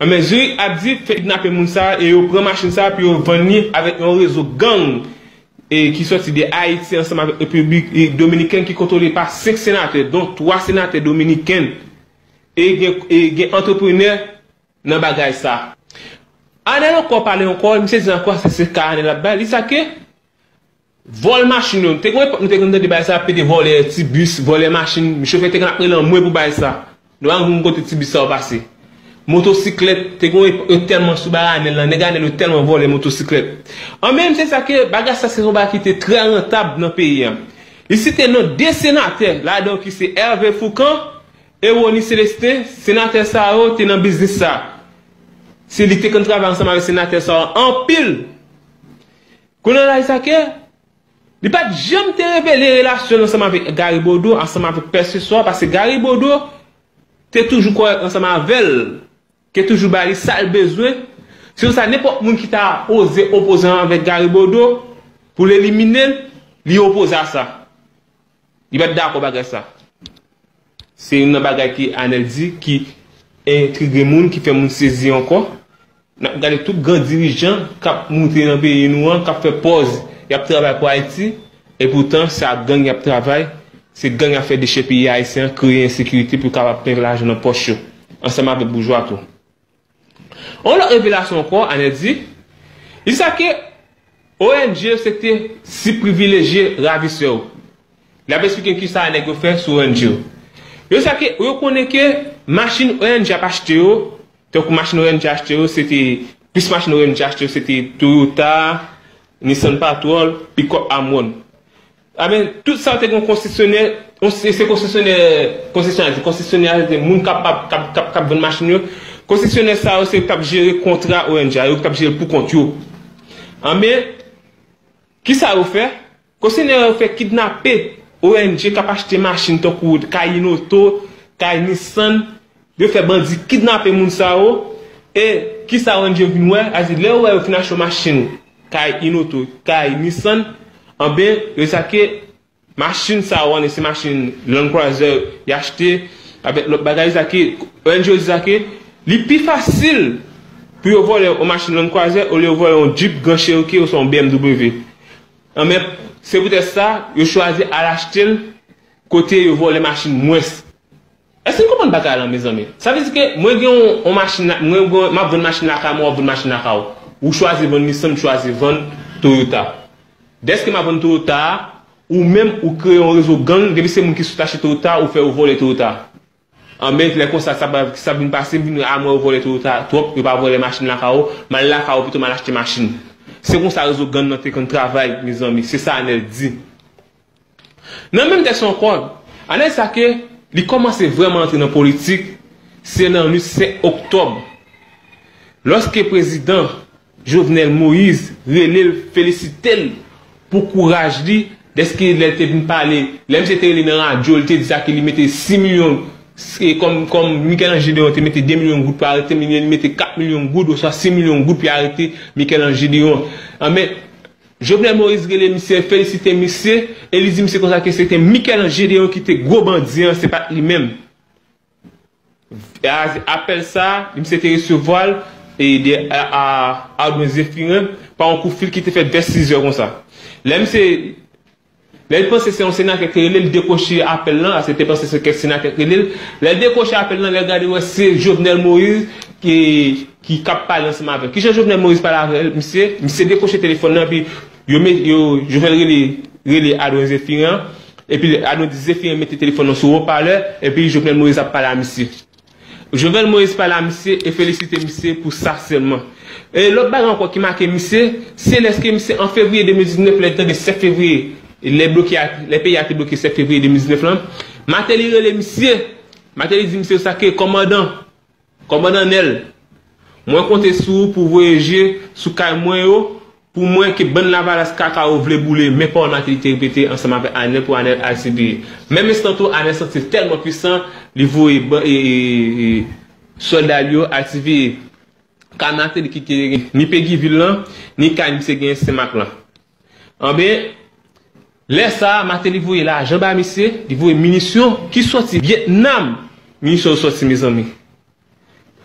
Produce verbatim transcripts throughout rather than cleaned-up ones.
Anben, Zurich ap di fè kidnape moun sa a e yo pran machin sa a pou yo vann li avèk yon rezo gang e ki sòti de Ayiti ansanm avèk Repiblik e, Dominikèn ki kontwole pa senk senatè, don twa senatè dominiken e gen, e gen antreprenè nan bagay sa. Anèl ankò pale ankò, misye di ankò se, se ka Anèl ap bay, li sa ke vòl machin yo. Te gen epòk nou te konn tande bagay sa, pede vòlè ti bis, vòlè machin, chofè te konn ap rele anmwe pou bagay sa. Nou pa konn kote ti bis sa yo pase. Motosiklèt, te gen epòk yo tèlman sou bagay Anèl lan, nèg Anèl yo tèlman vòlè motosiklèt. An menm se sa ke bagay sa se yon bagay ki te trè rantab nan peyi a. Li site non de senatè, ladan ki se Hervé Fourcand e Rony Célestin, senatè sa yo te nan biznis sa. Se li te konn travay ansanm avèk senatè sa yo anpil. Kounye a la, li sa ke li pa t janm te revele relasyon l ansanm avèk Gary Bodeau, ansanm avèk pèseswa, paske Gary Bodeau te toujou kòrèk ansanm avè l, ke toujou ba li sa l bezwen. Se pou sa, nenpòt moun ki ta oze opoze ansanm avèk Gary Bodeau pou l elimine l, li opoze a sa. Li pa t dakò bagay sa. Se youn nan bagay ki Anèl di ki entrige moun, ki fè moun sezi ankò. N ap gade tout gran dirijan k ap moute nan peyi nou an, k ap fè pòz y ap travay pou Ayiti, epoutan se ak gang y ap travay, se gang y ap fè dechèpiye ayisyen an, kreye ensekirite pou yo kapab plen lajan nan pòch yo, ansanm avèk boujwa tou. Yon lòt revelasyon ankò, Anèl di, li sa ke O N G yo se te sib privilejye ravisè yo. L ap esplike kisa nèg yo fè sou O N G yo. Yo sa ke, yo konnen ke machin O N G ap achte yo, tankou machin O N G achte yo, se te, plis machin O N G achte yo, se te Toyota, Nissan Patrol, pikòp Amwon. Aben, tout sa te gen konsesyonè, se konsesyonè, konsesyonè, konsesyonè a se te moun k ap, k ap, k ap, k ap vann machin yo. Konsesyonè sa yo se yo k t ap jere kontra O N G a, yo k t ap jere l pou kont yo. Aben, kisa yo fè? Konsesyonè yo fè kidnape O N G k ap achte machin tankou Kay Inoto, Kay Nissan, yo fè bandi kidnape moun sa yo, e kisa O N G vin wè? A di lè yo wè yo fin achte yon machin, Kay Inoto, Kay Nissan, anben, yo sa ke machin sa yo, se machin Land Cruiser y achte, avèk lòt bagay, sa ke O N G yo di sa ke li pi fasil pou yo vòlè yon machin Land Cruiser olye yo vòlè yon Jeep Grand Cherokee oswa yon B M W. Anben, se poutèt sa, yo chwazi al achte l kote yo vòlè machin mwens. Èske n konprann bagay la, mezanmi? Sa vle di ke mwen gen yon, yon machin, mwen gen, m ap vann machin lakay mwen, w ap vann machin lakay ou. Ou chwazi vann Nissan, m chwazi vann Toyota. Dèske m ap vann Toyota a, ou menm ou kreye yon rezo gang, depi se moun ki sot achte Toyota, ou fè yo vòlè Toyota. Anben, lè konsa, sa, sa vin pase, m vin a mwen yo vòlè Toyota twòp, yo pa vòlè machin lakay ou, m al lakay ou pito m al achte machin. Se konsa rezo gang nan te konn travay, mezanmi, se sa Anèl di. Nan menm tèks ankò, Anèl sa ke li kòmanse vrèman antre nan politik, se nan nuit senk oktòb. Lòske prezidan Jovenel Moïse rele l, felisite l pou kouraj li, dèske lè l te vin pale, lè misye te rele nan radyo, li te di sa ke li mete sis milyon, se kòm, kòm Michel-Ange Deyon te mete de milyon goud pou arete, li mete kat milyon goud oswa sis milyon goud pou arete Michel-Ange Deyon. Anben, Jovenel Moïse rele misye, felisite misye, e li di misye konsa ke se te Michel-Ange Deyon ki te gwo bandi an, se pa t li menm. A, apèl sa, misye te resevwa l e de a, a Ardouin Zéphirin pa yon kout fil ki te fèt vè sizè konsa. Lè misye, lè l panse se yon senatè ki rele l, li dekwoche apèl lan, se te panse se kèk senatè ki rele l. Lè l dekwoche apèl lan, lè l gade wè se Jovenel Moïse ki, ki k ap pale ansanm avè l. Kijan Jovenel Moïse pale avè l, misye? Misye dekwoche telefòn nan, epi yo, yo, Jovenel rele, rele Ardouin Zéphirin an, epi Ardouin Zéphirin mete telefòn nan sou wopalè, epi Jovenel Moïse ap pale a misye. Jovenel Moïse pale a misye e felisite misye pou sa sèlman. E lòt bagay ankò ki make misye, se lèske misye an fevriye de mil diznèf, lè l tande sèt fevriye, lè bloke a, lè peyi a te bloke sèt fevriye de mil diznèf lan, Martelly rele misye, Martelly di misye sa ke kòmandan, kòmandan Nèl, mwen konte sou ou pou voye je sou kay mwen yo, pou mwen ke bann lavalas kaka yo vle boule, men pawòl Martelly te repete ansanm avèk Anèl pou Anèl al siveye. Menm enstan tou, Anèl santi l tèlman pwisan, li voye ban, e, e, e, sòlda li yo al siveye kay Martelly ki te gen ni Pegi vil lan, ni kay misye gen Senmak lan. Anben, lè sa a, Martelly voye lajan ba misye, li voye minisyon ki sòti Vyetnam. Minisyon yo sòti, mezanmi.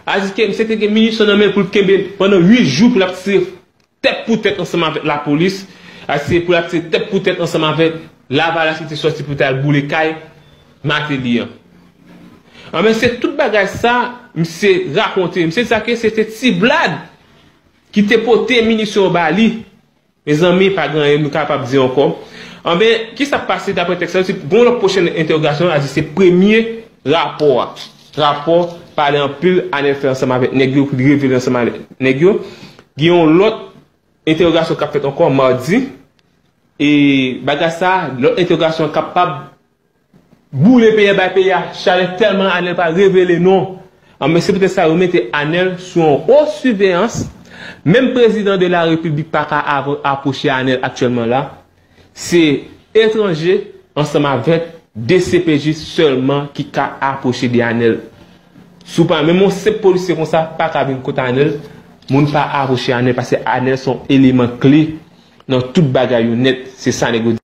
Adiske misye te gen minisyon nan men l pou l kenbe pandan uit jou pou l ap tire tèt pou tèt ansanm avèk lapolis, adiske pou l ap tire tèt pou tèt ansanm avèk Lavalas ki te sòti pou t al boule kay Mateli an. Anben, se tout bagay sa misye rakonte. Misye di sa ke se te Ti Vlad ki te pote minisyon yo ba li. Mezanmi, pa gen anyen nou kapab di ankò. Anben, kisa k pase daprè tèks la? Se gon lòt pwochen entèwogasyon, a di se premye rapò a. Rapò pale anpil, Anèl fè ansanm avèk nèg yo, pou li revele ansanm avèk nèg yo. Gen yon lòt entèwogasyon k ap fèt ankò madi. E bagay sa, lòt entèwogasyon kapab boule peyi a, bay peyi a chalè tèlman Anèl pa revele non. Anben, se poutèt sa yo mete Anèl sou yon wo siveyans. Menm prezidan de la repiblik pa ka ap-, apwoche Anèl aktyèlman la. Se etranje ansanm avèk D C P J sèlman ki ka apwoche de Anèl. Si w pa, menm yon senp polisye konsa pa ka vin kot Anèl, moun pa apwoche Anèl paske Anèl se yon eleman kle nan tout bagay yo nèt. Se sa nèg yo di.